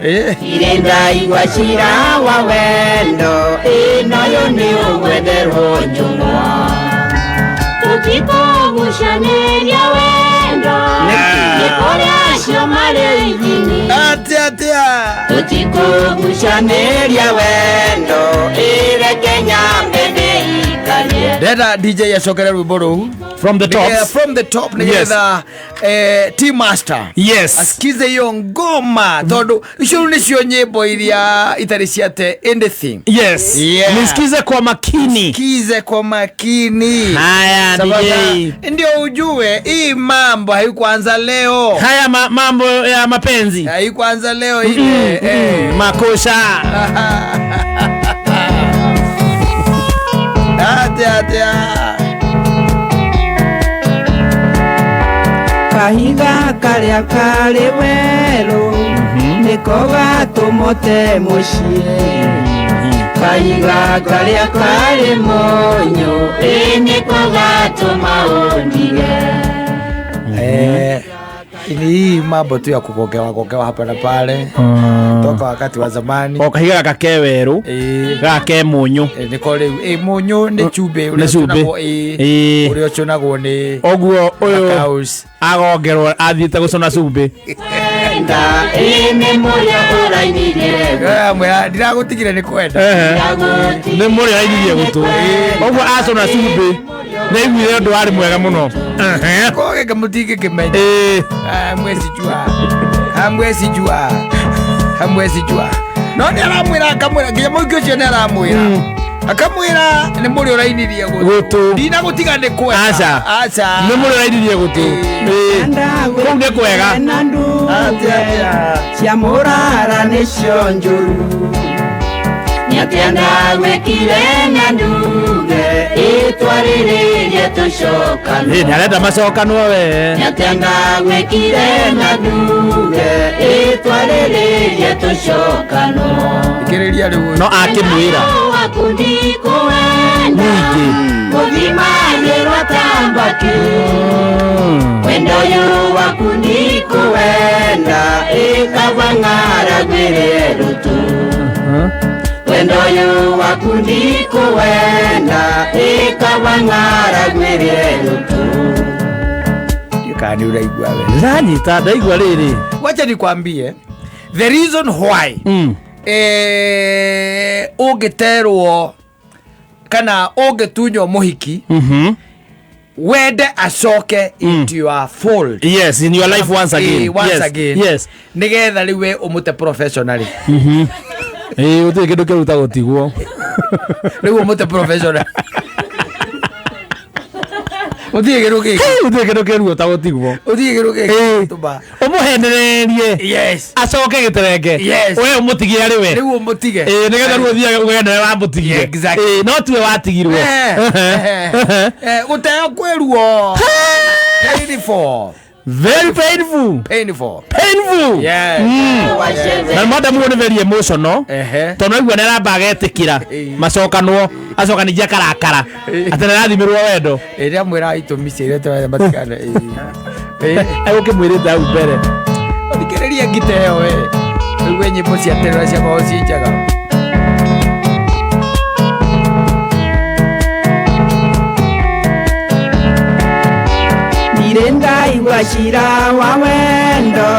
Irĩ ndaigua cira wa wendo ĩnoyũ nĩ ũgwetherwo njũng'wa. Tũtikũgucanĩria wendo nĩ kũrĩ acio marĩ ithimi. Atia atia. Tũtikũgucanĩria wendo ĩreke nyambe ndĩikarie. Ndenda DJ acokere rwimbo rũu. From the Nĩgetha- tops. From the top nĩgetha T Master asikize hiyo ngoma tondu icio rĩu nĩcio nyĩmbo iria itarĩ ciate anything. Yes. Yeah. Nisikize kwa makini. Sikize kwa makini. Haya, Sababu DJ. ndio ujue hii mambo haikuanza leo. Haya mambo ya mapenzi. Haikuanza leo ile. Makosha. Atia atia. Kahiga karĩa karĩ werũ nĩko gatũmote mũciĩ. Kahiga karĩa karĩ mũnyũ ĩ nĩko gatũma ũndige. Ni hii mambo tu ya kugongewa gongewa hapa na pale toka wakati wa zamani. O kahiga gaka ke werũ. Gaka ke mũnyũ. Nĩko rĩu mũnyũ nĩ cumbĩ ũrĩa Nĩ cumbĩ. ũcũnagwo, ũrĩa ũcũnagwo nĩ Ũguo ũyũ cows. agongerwo athiĩte gũcũna cumbĩ. Enda ĩ nĩ mũrĩo ũrainirie. Mwĩra ndiragũtigire nĩ kwenda. Nĩ mũrĩo ũrainirie gũtũ. Ũguo acũna cumbĩ nĩ aiguire ũndũ warĩ mwega mũno. Koge mũtingĩkĩmenya. Hamwezi jua. Hamwezi jua. Hamwezi jua. No nĩ aramwĩra akamwĩra nginya mũingĩ ũcio nĩ aramwĩra. Akamwĩra nĩ mũrĩ ũrainirie Gũtũ. Ndinagũtiga nĩ kwenda. Aca. Aca. Nĩ mũrĩo ũrainirie gũtũ. Kũu nĩ kwega. Na nduge Atia, atia. cia mũrara nĩcio njũru. Nĩatĩa ndagwĩkire na nduge ĩtwarĩrĩrie tũcokanwo. Nĩ arenda macokanwo we. Nĩatĩa ndagwĩkire na nduge ĩtwarĩrĩrie tũcokanwo. Thikĩrĩria rĩu. No akĩmwĩra. Waku ndikũwenda Ningĩ. gũthimagĩrwo ta mbakĩ. Wendo ũyũ waku ndikũwenda ĩkaba ng'aragwĩre rũtũ. Wendo ũyũ waku ndikũwenda ĩkaba ng'aragwĩre rũtũ. Ndiũ kana nĩ ũraigua we. Ndanyita ndaigua rĩrĩ. Wacha nikwambie the reason why ũngĩterwo kana ũngĩtunywo mũhiki wende acoke into your fold. Yes, in your life once again. Once Yes. again. Yes. Nĩgetha rĩu we ũmũte professionally. Gũtirĩ kĩndũ kĩruta gũtigwo. Rĩu ũmũte professional. Gũtirĩ kĩndũ kĩngĩ. Gũtirĩ kĩndũ kĩruta gũtigwo. Gũtirĩ kĩndũ kĩngĩ. Tũma. Ũmũhenererie. Yes. Acoke gĩterenge. Yes. We ũmũtigire arĩ we. Rĩu ũmũtige. Nĩgetha rĩu ũthiage ũgende we wamũtigire. Exactly. No tiwe watigirwo. Gũteo kwĩ ruo. Painful. Very painful. Painful. Painful. Yes. Na madam ũyũ nĩ very emotional. Tondũ aigua nĩ aramba agetĩkĩra macokanwo acoka ningĩ akarakara atĩ nĩ arathimĩrwo wendo. Ĩrĩa mwĩra itũmi cia iria tũrathiĩ matigane. Egũkĩmwĩrĩte hau mbere. Thikĩrĩria ngita ĩyo we. Ũigue nyĩmbo cia tene ũrĩa ciakoragwo ciĩ njega. Ndirĩ ndaigua cira wa wendo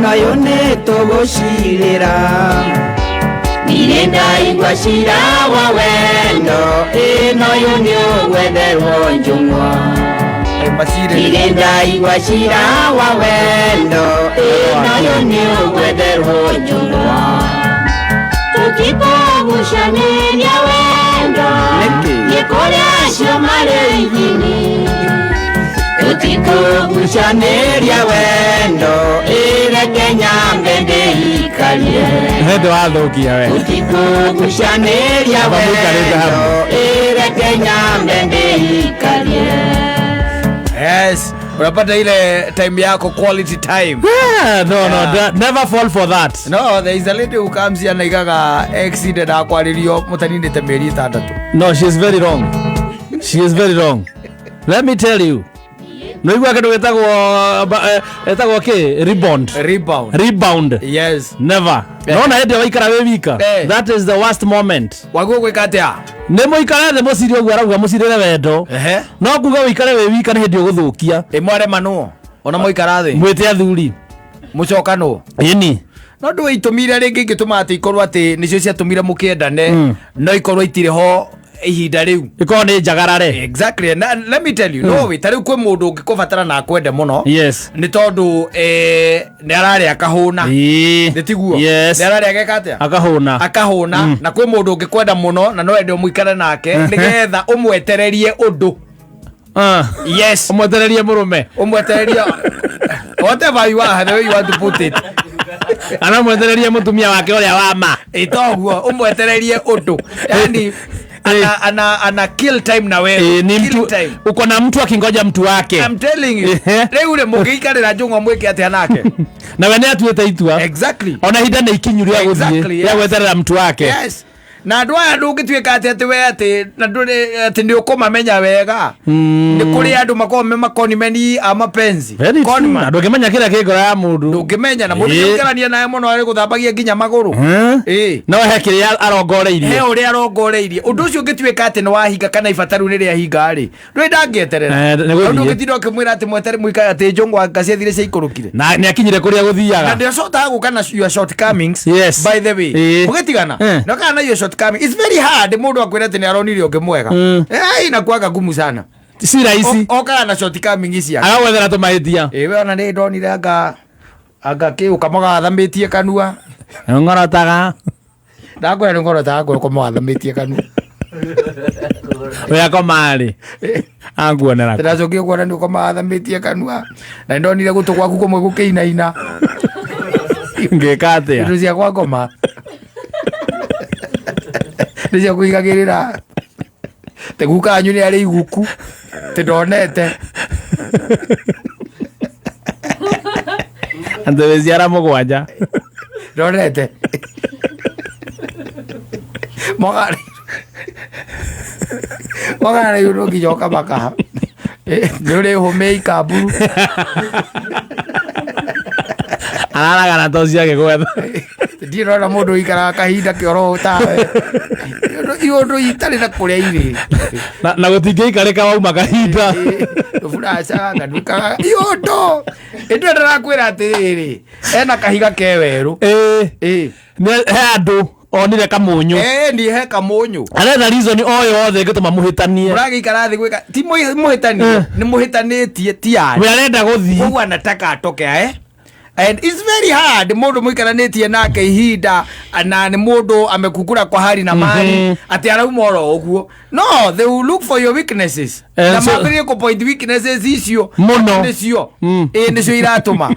noyũ nĩ tũgũcirĩra. Ndirĩ ndaigua cira wa wendo ĩ noyũ nĩ ũgwetherwo njũng'wa. Macirĩ. Ndirĩ ndaigua cira wa wendo ĩ noyũ nĩ ũgwetherwo njũng'wa. Tũtikũgucanĩria wendo Nĩkĩ? nĩ kũrĩ acio marĩ ithimi. Tũtikũgucanĩria wendo ĩreke nyambe ndĩikarie. Wendo wathũkia we. Tũtikũgucanĩria Aba mũikarĩte wendo hamwe. ĩreke nyambe ndĩikarie. Yes. Unapata ile time yako quality time. Yeah, no, no, never fall for that. No, there is a lady who comes here na igaga ex ndakwarĩrio mũtaninĩte mĩeri ĩtandatũ. No, she is very wrong. She is very wrong. Let me tell you. No igua kindu gitagwo etagwo ki rebound. Rebound. Rebound. Yes. Never. Nona hĩndĩ ĩyo waikara wĩ wika. Eh. That is the worst moment. Waguo gwĩka atĩa? Nĩ mũikare thĩ mũcire ũguo arauga mũcirĩre wendo. Ehe. No kuga wĩikare wĩ wika nĩ hĩndĩ ũgũthũkia. Ĩ mwaremanwo ona mwaikara thĩ Mwĩte athuri. mũcokanwo. Ĩni. No ndå itũmi iria rĩngĩ ingĩtũma atĩ ikorwo atĩ nĩcio ciatũmire mũkĩendane no ikorwo itirĩ ho ihinda rĩu. Ĩkorwo nĩ njagarare. Exactly. Na, let me tell you, no wĩ ta rĩu kwĩ mũndũ ũngĩkũbatara na akwende mũno. Yes. Nĩ tondũ nĩ ararĩa akahũna. Ĩĩ. Nĩ tiguo? Yes. Nĩ ararĩa ageka atĩa? Akahũna. Akahũna. Na kwĩ mũndũ ũngĩkwenda mũno na no ende mũikare nake nĩgetha ũmwetererie ũndũ. Ah. Yes. Ũmwetererie mũrũme. Ũmwetererie whatever you are, the way you want to put it. Kana ũmwetererie mũtumia wake ũrĩa wa ma. Itoguo ũmwetererie ũndũ. Yani ana kill time na wewe. Ĩĩ, ni Kill mtu time. uko na mtu akingoja mtu wake. I'm telling you. Ehe. Rĩu rĩ mũngĩikarĩra njũng'wa mwĩke atĩa nake? Na we nĩ atuĩte itua. Exactly. Ona ihinda nĩ ikinyu rĩa gũthiĩ Exactly, rĩa yes. gweterera mtu wake. Yes. Na andũ aya ndũngĩtuĩka atĩ atĩ we atĩ na ndũrĩ atĩ nĩ ũkũmamenya wega. Nĩ kũrĩ andũ makoragwo me makonimeni a mapenzi. Very true. Conman. Na ndũngĩmenya kĩrĩa kĩ ngoro ya mũndũ. Ndũngĩmenya na mũndũ Ĩĩ. ũngĩkarania naye mũno arĩ gũthambagia nginya magũrũ. Ĩĩ. No he kĩrĩa arongoreirie. He ũrĩa arongoreirie. Ũndũ ũcio ũngĩtuĩka atĩ nĩ wahinga kana ibata rĩu nĩ rĩahinga rĩ, ndũrĩ ndangĩeterera. Eh, nĩ gũthiĩ. Tondũ ũngĩtinda ũkĩmwĩra atĩ mwetere mũikare atĩ njũng'wa nga ciathire ciaikũrũkire. Na nĩ akinyire kũrĩa Na gũthiaga. ndĩcotaga gũka na your shortcomings. Yes. By the way. Ĩĩ. Mũgĩtigana. Eh. Na kana na your shortcomings. It's very hard mũndũ akwĩre atĩ nĩ aronire ũngĩ mwega. Eh, inakuwaga ngumu sana. Si rahisi. Okaga na shortcomings ciake. Agagwethera tũmahĩtia. Ĩĩ we ona nĩ ndonire anga kĩ ũkama gathamĩtie kanua. Ng'orotaga. Ndakwĩra nĩ ngorotaga ngoro koma wathamĩtie kanua. Ũrĩa akoma-rĩ. Anguonera. Ndĩracokire kuona nĩ ũkoma wathamĩtie kanua. Na nĩ ndonire gũtũ gwaku kũmwe gũkĩinaina. Ngĩka atĩa? Indo cia kwa ngoma. Nĩ cia kũigagĩrĩra. Te guka wanyu nĩ arĩ iguku. Te ndonete. Atĩ wĩ ciara mũgwanja. Ndonete. Moga. Moga rĩu no nginya ũkamaka. Nĩ ũrĩ hũmĩ ikamburu. Araraga na toci agĩgwetha. Ndirĩ ndona mũndũ ũikaraga kahinda kĩoro tawe. Iũndũ itarĩ na kũrĩa irĩ. Na gũtingĩikarĩka wauma kahinda. Tũburaca nganukaga iũndũ. Ĩndũ ĩyo ndĩrakwĩra atĩrĩrĩ, ena kahiga ke werũ. Ĩĩ. Ĩĩ. He andũ onire kamũnyũ. Ĩĩ ni he kamũnyũ. Aretha reason o yothe ĩngĩtũma mũhĩtanie. Mũragĩikara thĩ gwĩka ti mũhĩtanie, nĩ mũhĩtanĩtie ti arĩ. We arenda gũthiĩ. Koguo anataka atoke eh? And it's very hard mũndũ mũikaranĩtie nake ihinda na nĩ mũndũ amekukura kwa hali na mali atĩ arauma oro ũguo. No, they will look for your weaknesses. Eh, Na so- mambĩrĩrie kũ point weaknesses icio Mũno. nĩcio. Ĩĩ nĩcio iratũma.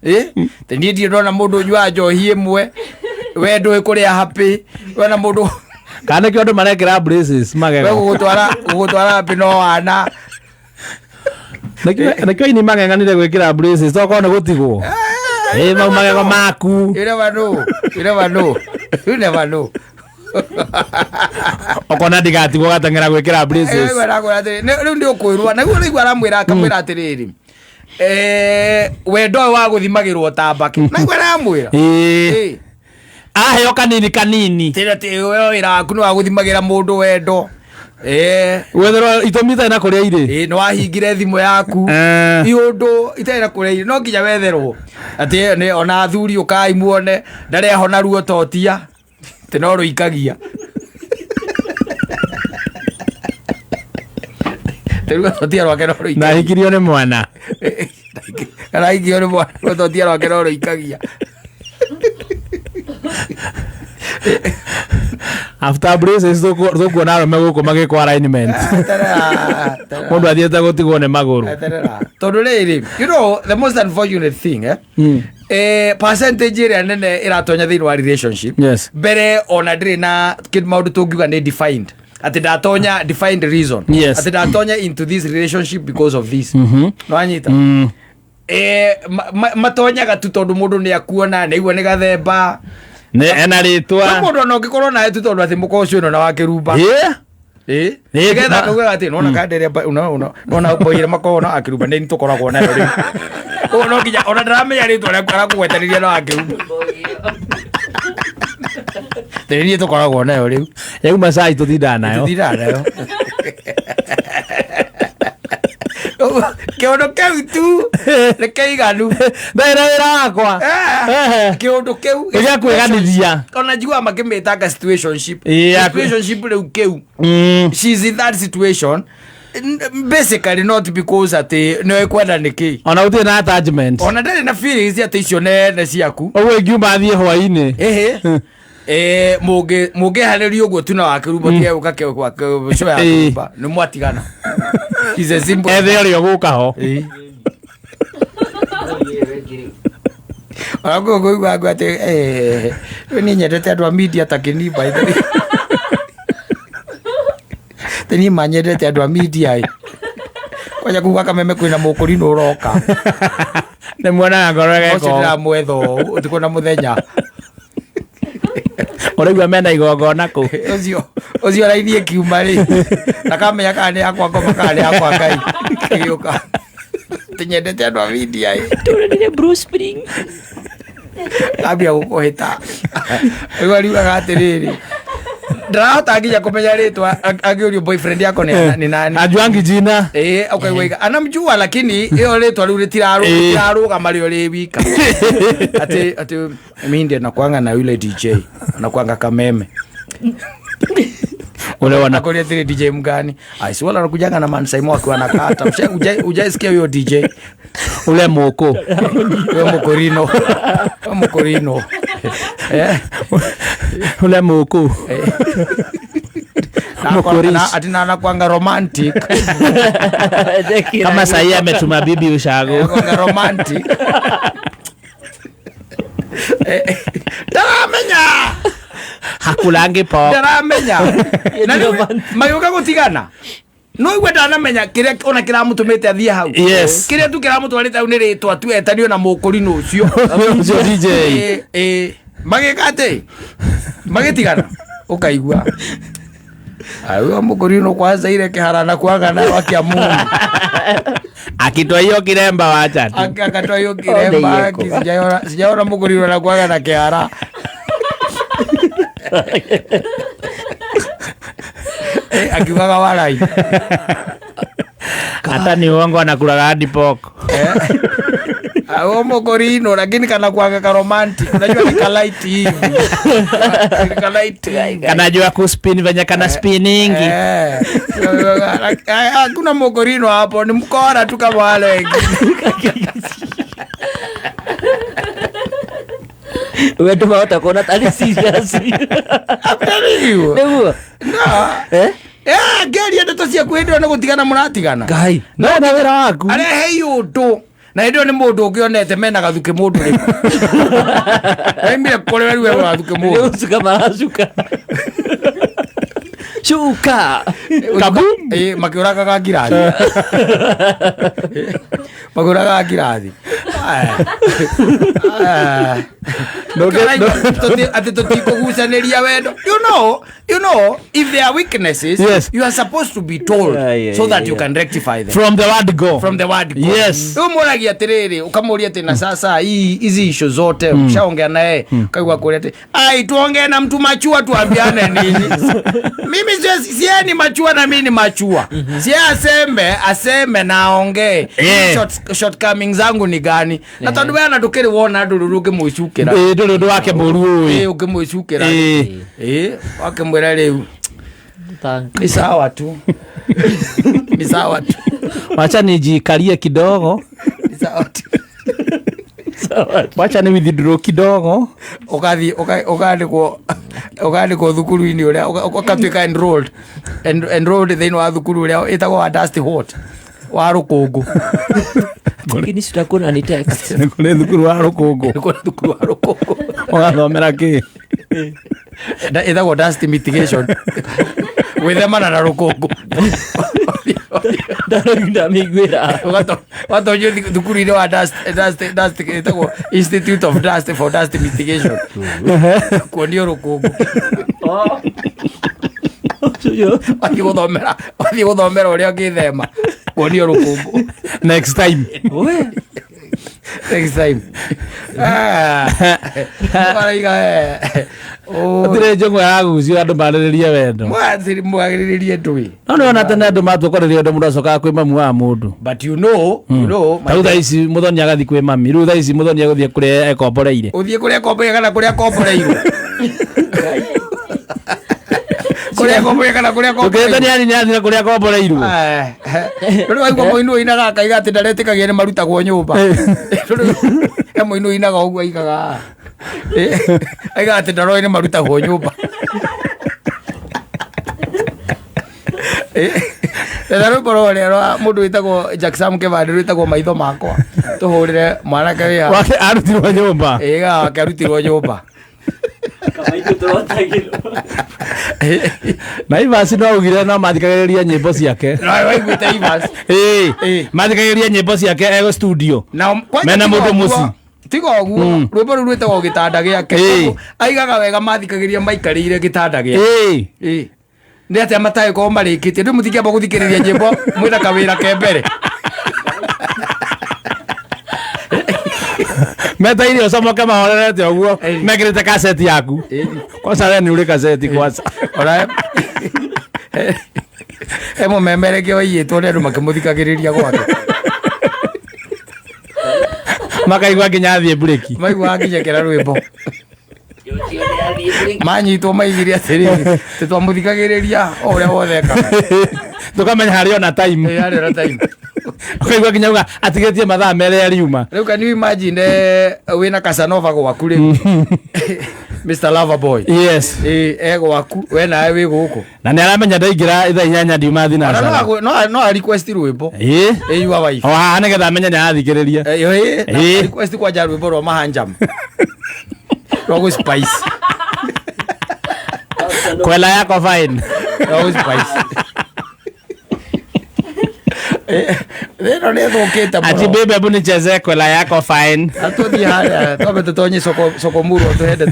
Ĩ te niĩ ndirĩ ndona mũndũ ũnyuaga njohi ĩmwe we ndũĩ kũrĩa happy wena mũndũ Kana nĩkĩo andũ marekĩra braces we magego. gũgũtwara happy no wana. Nĩkĩo aini mang'eng'anire gwĩkĩra braces tokorwo nĩ gũtigwo. Ĩ mau magego maku. You never know. You never know. You never know. Okona ndigatigwo gateng'era gwĩkĩra braces. Rĩu nĩ ũkwĩrwo naguo rĩu aramwĩra akamwĩra atĩrĩrĩ wendo ũyũ wa gũthimagĩrwo ta mbakĩ naguo aramwĩra Ĩĩ. Aheo kanini kanini. tĩra tĩ we wĩra waku nĩ wa gũthimagĩra mũndũ wendo Gwetherwo itũmi itarĩ na kũrĩa irĩ. Nĩ wahingire thimũ yaku Eh. iũndũ itarĩ na kũrĩa irĩ no nginya wetherwo atĩ nĩ ona athuri ũkai muone ndarehona ruo totia tĩ no rũikagia Tĩ ruo totia rwake no rũikagia Ndahikirio nĩ mwana. Kana aikio nĩ mwana ruo totia rwake no rũikagia. After braces tũkuona arũme gũkũ magĩkwo alignment. Eterera, eterera. Mũndũ athiĩte gũtigwo nĩ magũrũ. Eterera. Tondũ rĩrĩ, you know the most unfortunate thing percentage ĩrĩa nene ĩratonya thĩinĩ wa relationship. Yes. Mbere ona ndĩrĩ na maũndũ tũngiuga nĩ defined atĩ ndatonya defined reason. Yes. Atĩ ndatonya into this relationship because of this. Nĩwanyita? Matonyaga tu tondũ mũndũ nĩ akuona nĩ aigua nĩ gathemba. Nĩ ena No rĩtwa. mũndũ ona ũngĩkorwo nawe tu tondũ atĩ mũkoco ĩno na wa kĩrumba. Ĩ? Ĩ, nĩgetha akaugaga atĩ nona kanderia nona boire makoragwo na akĩrumba nĩ tũkoragwo nayo rĩu. Ũguo no nginya ona ndaramenya rĩtwa rĩaku arakũgwetanĩria na akĩrumba. Tĩ niĩ tũkoragwo nayo rĩu. Yauma cai tũtindaga nayo. Tũtindaga nayo. Kĩũndũ kĩu tu nĩ kĩiganu. Ndarĩ na wĩra wakwa. Eh, kĩũndũ kĩu Nĩ gĩa kwĩganithia. Ona njiguaga makĩmĩtanga situationship. Ĩ, ya- Situationship rĩu kĩu she's in that situation basically not because atĩ nĩ kwenda nĩkĩ. Ona gũtirĩ na attachment. Ona ndarĩ na feelings atĩ icio nene ciaku. Ũguo ingiuma thiĩ hwainĩ. Ĩhĩ. Eh, mũngĩharĩria ũguo tu na wakĩrumba tige gũka show ya kĩrumba nĩ mwatigana. It's as simple. Ethe ũrĩa ũgũka ho. Ĩĩ. Ona kũu kũigua ngũ atĩ eh, rĩu niĩ nyendete andũ a media ta kĩni by the way. Atĩ niĩ manyendete andũ a media ĩ. Kwanja kũu gwa Kameme kwĩna mũkũrinũ ũroka. Nĩ muonaga ngoro Ũcio ĩgeka ũũ. ndĩramwetha ũũ ũtukũ na mũthenya. Ũraigua mena igongona kũ. Ũcio ũcio raini ĩkiuma rĩ ndakamenya kana nĩ yakwa ngoma kana nĩ yakwa Ngai ĩgĩũka. Atĩ nyendete andũ a media ĩ. Tũrĩrire Bruce Spring. Ambia gũkũhĩta. Rĩu ariugaga atĩrĩrĩ ndarahota nginya kũmenya rĩtwa angĩũrio boyfriend yako nĩ nani. Ajuangi jina. Ĩĩ ũkaigua iga anamjua lakini ĩyo rĩtwa rĩu rĩtirarũgama rĩo rĩ wika. Atĩ atĩ mimi ndiye nakuanga na yule DJ anakuanga Kameme. Ule wana Nakuambia atĩrĩ DJ mgani? Ai si wala anakujanga na Man Saimo akiwa anakata. Hujaisikia huyo DJ? Ule mũkũ. Huyo Mũkũrino. Huyo Mũkũrino. Eh. Ule mũkũ. Mũkũris. Ati na anakuanga romantic. Kama sahii ametuma bibi ushago. Anakuanga romantic. Ndaramenya. Hakulangi pop. Ndaramenya. Na rĩu magĩũka gũtigana. No igua ndanamenya kĩrĩa ona kĩramũtũmĩte athiĩ hau. Yes. Kĩrĩa tu kĩramũtwarĩte hau nĩ rĩtwa tu etanio na mũkũrinũ ũcio. Ũcio DJ. Ĩ, ĩ. Magĩka atĩ magĩtigana ũkaigua huyo mũkũrinũ kwanza ile kĩhara na kuaga nayo akia Mungu. Akitoa hiyo kiremba wacha tu. Akatoa hiyo kiremba Ode yeko. sijaona mũkũrinũ na kuaga na kĩhara. Eh, akiugaga warai. Hata ni uongo anakulaga hadi poko. Huyo mũkũrinũ lakini kana kuaga ka romantic. Unajua ni ka light hivi. Ni ka light hivi. Kanajua kuspin venye kana spiningi. Eh, hakuna mũkũrinũ hapo, ni mkora tu kama wale wengine. Wendo mahota kuona tarĩ serious. Nĩguo. Nĩguo. No. Eh? Eh, ngeria ndeto ciaku hĩndĩ ĩyo nĩ gũtigana mũratigana. Ngai. No na wĩra waku. Arehe ũndũ na hĩndĩ ĩyo nĩ mũndũ ũngĩ onete mena gathuke mũndũ rĩu. Aimire kũrĩ we rĩu we gathuke Nĩ mũndũ. gũcuka maracuka. Cuka. Kaboom. Ĩ, makĩũragaga ngirathi. Makĩũragaga ngirathi. Aya. Aya. Atĩ tũtikũgucanĩria wendo. You know, if there are weaknesses, Yes. you are supposed to be told Yeah, yeah, so that you yeah. can rectify them. From the word go. From the word go. Yes. Rĩu mũragia atĩrĩrĩ ũkamũria atĩ na sasa hii hizi issue zote ushaongea naye ukaigua kũria atĩ ai tuongee na mtu machua tuambiane nini. Mimi sie ni machua na mimi ni machua. Sie aseme na aongee. Yeah. Shortcomings zangu ni gani? Na tondũ we ona ndũkĩrĩ wona andũ rĩu ũngĩmwĩcukĩra. Ĩ, ndũrĩ ũndũ wake mũru Ĩ, ũĩ. ũngĩmwĩcukĩra. Ĩ. Ĩ, wakĩmwĩra rĩu Thank. ni sawa tu. Ni sawa tu. Wacha nijikarie kidogo. Ni sawa tu. Wacha ni withdraw kidogo. Ũgathiĩ ũkandĩkwo ũkandĩkwo thukuru-inĩ ũrĩa ũgatuĩka enrolled thĩinĩ wa thukuru ũrĩa ĩtagwo wa dust hot wa rũkũngũ. Lakini sitakuwa ni text. Nĩ kũrĩ thukuru wa rũkũngũ. Nĩ kũrĩ thukuru wa rũkũngũ. Ũgathomera kĩ? Ĩtagwo dust mitigation. Gwĩthemana na rũkũngũ. Ndamĩiguĩra. Ũgatonyo thukuru-inĩ wa dust dust dust ĩtagwo Institute of Dust for Dust Mitigation. Kuonio rũkũngũ. Wathiĩ gũthomera, wathiĩ gũthomera ũrĩa ũngĩthema kuonio rũkũngũ. Next time. Next time. Ah. Maraiga, oh. Hatirĩ njũng'wa yaragucio andũ marĩrĩrie wendo. Mwagĩrĩrie ndũĩ. No nĩ wona tene andũ matua kwarĩria wendo, mũndũ acokaga kwĩ mamu wa mũndũ. But you know Ta rĩu thaa ici mũthoni agathiĩ kwĩ mami, rĩu thaa ici mũthoni agũthiĩ kũrĩa ekomboreire. Ũthiĩ kũrĩa komboreire kana kũrĩa komboreirwo? Kũrĩa komboreire kana kũrĩa Tũkĩte komboreirwo? nĩ ani nĩ athire kũrĩa akomboreirwo. Rĩu waigua mũini ũinaga akaiga atĩ ndaretĩkagia nĩ marutagwo nyũmba. He mũini ũinaga ũguo aigaga, aigaga atĩ ndaroĩ nĩ marutagwo nyũmba. Etha rwĩmbo rũrĩa rwa mũndũ wĩtagwo Jack Sam Kĩbandĩ rwĩtagwo Maitho Makwa, tũhũrĩre mwanake wĩ haha. Wake arutirwo nyũmba. Ĩga wake arutirwo nyũmba. Kamaitũ tũrotagĩrwo. Na Ivas no augire no mathikagĩrĩria nyĩmbo ciake. No waiguĩte Ivas? Ĩĩ. Ĩĩ. Mathikagĩrĩria nyĩmbo ciake ego studio. Na kwanja Mena tiga mũndũ ũguo- mũciĩ. Tiga ũguo, rwĩmbo rũu rwĩtagwo Gĩtanda Gĩake. Ĩĩ. Aigaga wega mathikagĩrĩria maikarĩire gĩtanda gĩake. Ĩĩ. Ĩĩ. Nĩ atĩa matagĩkorwo marĩkĩtie? Ndũ mũtingĩamba gũthikĩrĩria nyĩmbo mwĩna kawĩra ke mbere? Metaire ũcomoke mahorerete ũguo. Ĩĩ. Mekĩrĩte kaseti yaku. Kwanza we nĩ ũrĩ kaseti kwanza. Ona he mũmemerekia waiyĩtwo nĩ andũ makĩmũthikagĩrĩria gwake. Makaigua nginya athiĩ mburĩki. Maiguaga nginya kĩra rwĩmbo manyitwo maigire atĩrĩrĩ, tĩtwamũthikagĩrĩria o ũrĩa wothe ekaga. Tũkamenya harĩ ona time. Ĩĩ, harĩ ona time. Ũkaigua nginya uga atigĩtie mathaa merĩ ariuma. Rĩu can you imagine, wĩna Casanova gwaku rĩu, Mr Loverboy? Yes. Ĩĩ, e gwaku, we nawe wĩ gũkũ. Na nĩ aramenya ndaingĩra thaa 8 ndiuma Ona no thinacara. no a request rwĩmbo. Ĩĩ. Ĩ, your wife. O haha nĩgetha amenye nĩ arathikĩrĩria. Ĩĩ, na Ĩĩ. request kwanja rwĩmbo rwa Mahanjam rwa gũ spice. Kwela yako fine. Rwa gũ spice. Ĩno nĩ ĩthũkĩte Ati mũno. baby, hebu nichezee Kwela yako fine. Atũthiĩ harĩa twambe tũtonye soko, soko murwa tuhende.